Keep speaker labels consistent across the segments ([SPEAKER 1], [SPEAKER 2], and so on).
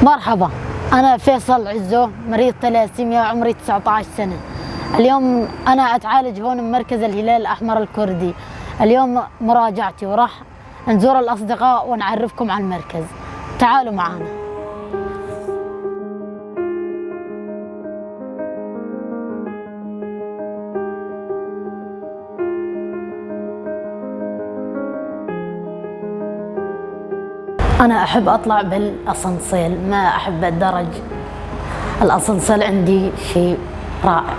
[SPEAKER 1] مرحبا، أنا فيصل عزو، مريض تلاسيميا، عمري 19 سنة. اليوم أنا أتعالج هون بمركز الهلال الأحمر الكردي. اليوم مراجعتي وراح نزور الأصدقاء ونعرفكم على المركز. تعالوا معنا. أنا أحب أطلع بالأسانسير، ما أحب الدرج. الأسانسير عندي شيء رائع.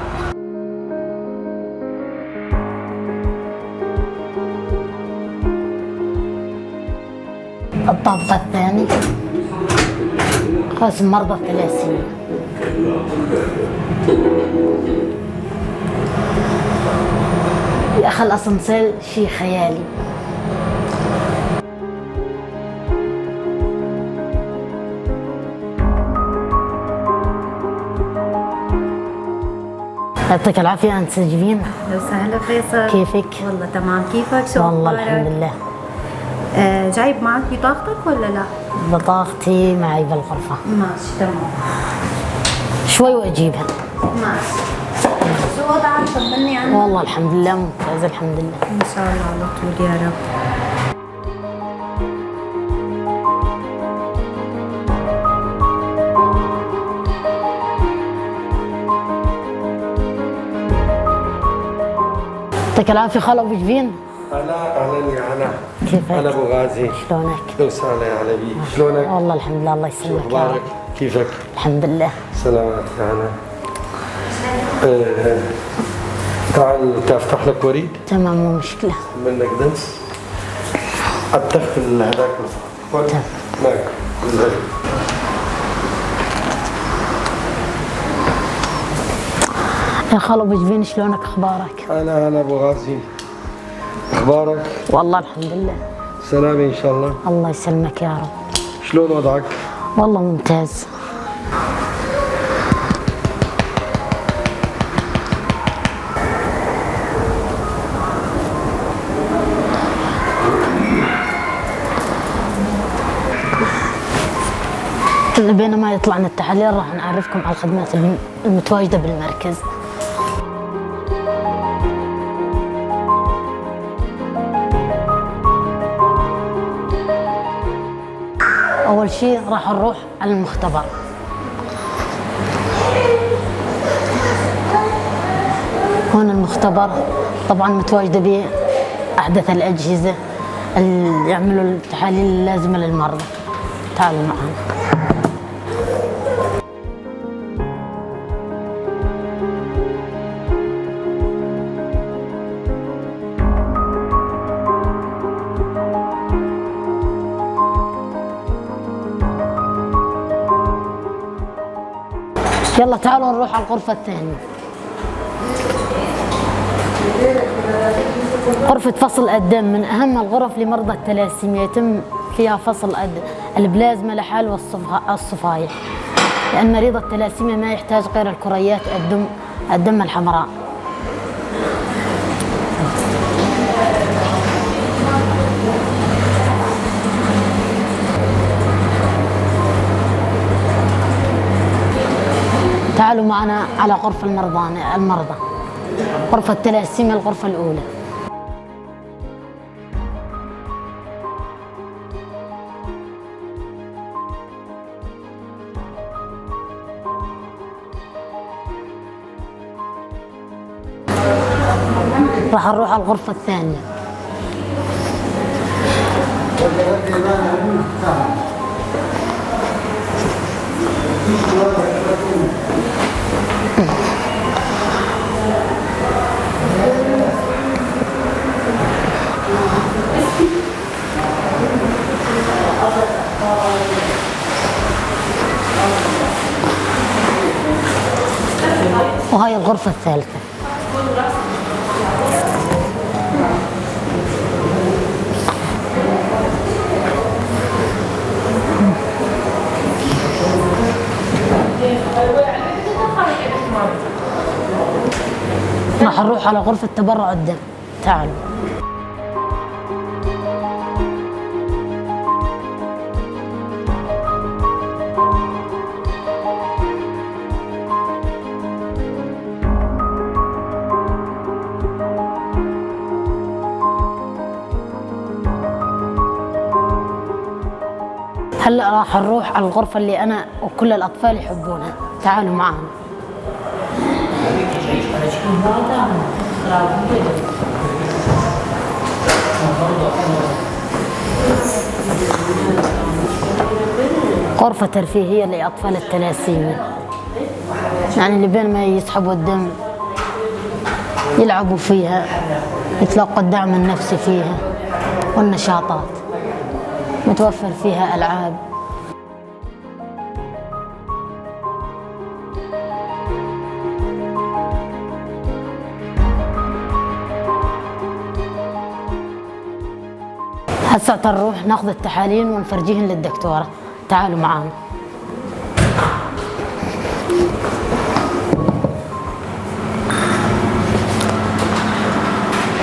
[SPEAKER 1] الطابق الثاني قسم مرضى الثلاسيميا. يا أخي الأسانسير شيء خيالي. يعطيك العافية أنت سجفين.
[SPEAKER 2] أهلا وسهلا فيصل،
[SPEAKER 1] كيفك؟
[SPEAKER 2] والله تمام، كيفك؟ شو
[SPEAKER 1] والله
[SPEAKER 2] أخبارك؟
[SPEAKER 1] الحمد لله.
[SPEAKER 2] جايب معك بطاقتك ولا لا؟
[SPEAKER 1] بطاقتي معي بالغرفة.
[SPEAKER 2] ماشي تمام.
[SPEAKER 1] شوي وأجيبها.
[SPEAKER 2] ماشي. شو وضعك؟ طمني عنك.
[SPEAKER 1] والله الحمد لله ممتاز، الحمد لله.
[SPEAKER 2] إن شاء الله على طول يا رب.
[SPEAKER 1] يعطيك العافية خالو أبو جبين.
[SPEAKER 3] هلا، أهلا يا هلا.
[SPEAKER 1] كيفك؟
[SPEAKER 3] أنا أبو غازي.
[SPEAKER 1] شلونك؟
[SPEAKER 3] أهلا وسهلا يا هلا بيك، شلونك؟
[SPEAKER 1] والله الحمد لله، الله يسلمك
[SPEAKER 3] شو
[SPEAKER 1] يا رب.
[SPEAKER 3] أخبارك؟ كيفك؟
[SPEAKER 1] الحمد لله.
[SPEAKER 3] سلامات يا هلا. تعال تفتح لك وريد.
[SPEAKER 1] تمام، مو مشكلة.
[SPEAKER 3] منك دنس. التخت هذاك.
[SPEAKER 1] تمام.
[SPEAKER 3] هناك.
[SPEAKER 1] يا خالو أبو جبين، شلونك؟ أخبارك؟
[SPEAKER 3] أنا أبو غازي. أخبارك؟
[SPEAKER 1] والله الحمد لله.
[SPEAKER 3] سلامة إن شاء الله.
[SPEAKER 1] الله يسلمك يا رب.
[SPEAKER 3] شلون وضعك؟
[SPEAKER 1] والله ممتاز. بينما يطلعنا التحاليل راح نعرفكم على الخدمات المتواجدة بالمركز. أول شيء راح نروح على المختبر. هون المختبر طبعا متواجدة به أحدث الأجهزة اللي يعملوا التحاليل اللازمة للمرضى. تعالوا معنا. يلا تعالوا نروح على الغرفة الثانية. غرفة فصل الدم من أهم الغرف لمرضى التلاسيميا، يتم فيها فصل البلازما لحال والصفائح، لأن مريض التلاسيميا ما يحتاج غير الكريات الدم الحمراء. تعالوا معنا على غرفة المرضى، غرفة التلاسيميا الغرفة الأولى. راح نروح على الغرفة الثانية. وهاي الغرفة الثالثة. راح نروح على غرفة تبرع الدم. تعالوا. هلا راح نروح على الغرفة اللي أنا وكل الأطفال يحبونها، تعالوا معنا. غرفة ترفيهية لأطفال التلاسيميا، يعني اللي بين ما يسحبوا الدم يلعبوا فيها، يتلقوا الدعم النفسي فيها والنشاطات، متوفر فيها ألعاب. هسه نروح ناخذ التحاليل ونفرجيهن للدكتورة، تعالوا معانا.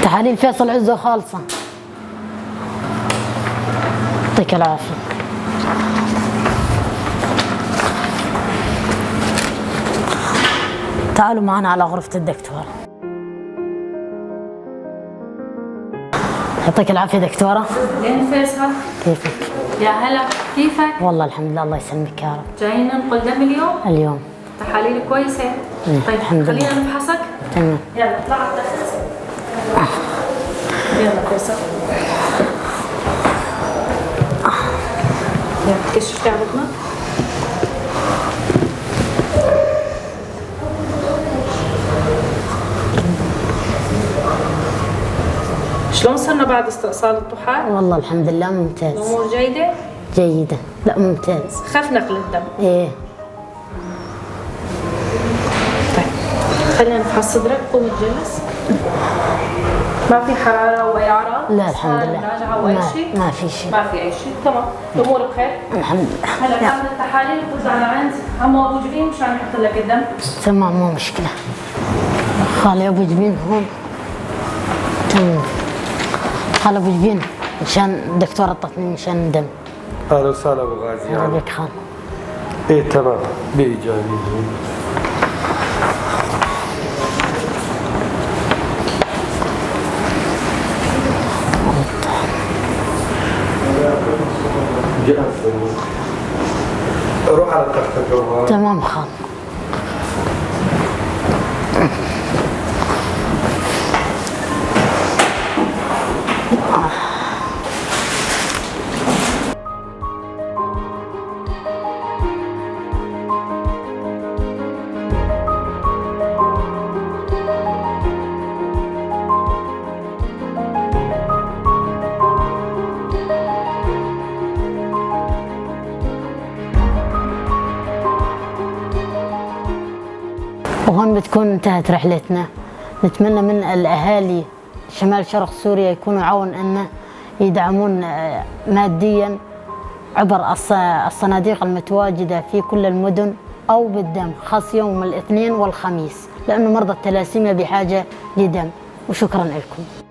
[SPEAKER 1] تحاليل فيصل عزو خالصة. يعطيك العافية. تعالوا معنا على غرفة الدكتورة. يعطيك العافية دكتورة.
[SPEAKER 4] لين فيصل،
[SPEAKER 1] كيفك؟
[SPEAKER 4] يا هلا، كيفك؟
[SPEAKER 1] والله الحمد لله، الله يسلمك يا رب.
[SPEAKER 4] جايين ننقل دم اليوم؟
[SPEAKER 1] اليوم.
[SPEAKER 4] تحاليل كويسة. طيب
[SPEAKER 1] الحمد لله.
[SPEAKER 4] خلينا نفحصك.
[SPEAKER 1] تمام.
[SPEAKER 4] يلا اطلع على التخت. يلا فيصل. يلا كشف على بطنك. شلون صرنا بعد استئصال الطحال؟
[SPEAKER 1] والله الحمد لله ممتاز.
[SPEAKER 4] الأمور جيدة؟
[SPEAKER 1] جيدة، لا ممتاز.
[SPEAKER 4] خف نقل الدم.
[SPEAKER 1] إيه.
[SPEAKER 4] طيب خلينا نفحص صدرك، قوم تجلس. ما في حرارة أو أي أعراض؟
[SPEAKER 1] لا الحمد لله.
[SPEAKER 4] مراجعة أو أي شيء؟
[SPEAKER 1] ما في شيء.
[SPEAKER 4] ما في أي شيء، تمام، الأمور بخير؟
[SPEAKER 1] الحمد لله.
[SPEAKER 4] هلا بنعمل التحاليل وبتطلع لعند عمو أبو جبين مشان يحط لك الدم.
[SPEAKER 1] تمام، مو مشكلة. خالي أبو جبين هون. تمام. خالي أبو جبين مشان الدكتورة اعطتني مشان دم.
[SPEAKER 3] اهلا وسهلا ابو غازي.
[SPEAKER 1] هلا بك خال.
[SPEAKER 3] ايه تمام، بيجي بيجي. روح على التخت.
[SPEAKER 1] تمام خال. وهون بتكون انتهت رحلتنا. نتمنى من الأهالي شمال شرق سوريا يكونوا عون أن يدعمون ماديا عبر الصناديق المتواجدة في كل المدن أو بالدم، خاص يوم الاثنين والخميس، لأنه مرضى التلاسيميا بحاجة لدم. وشكرا لكم.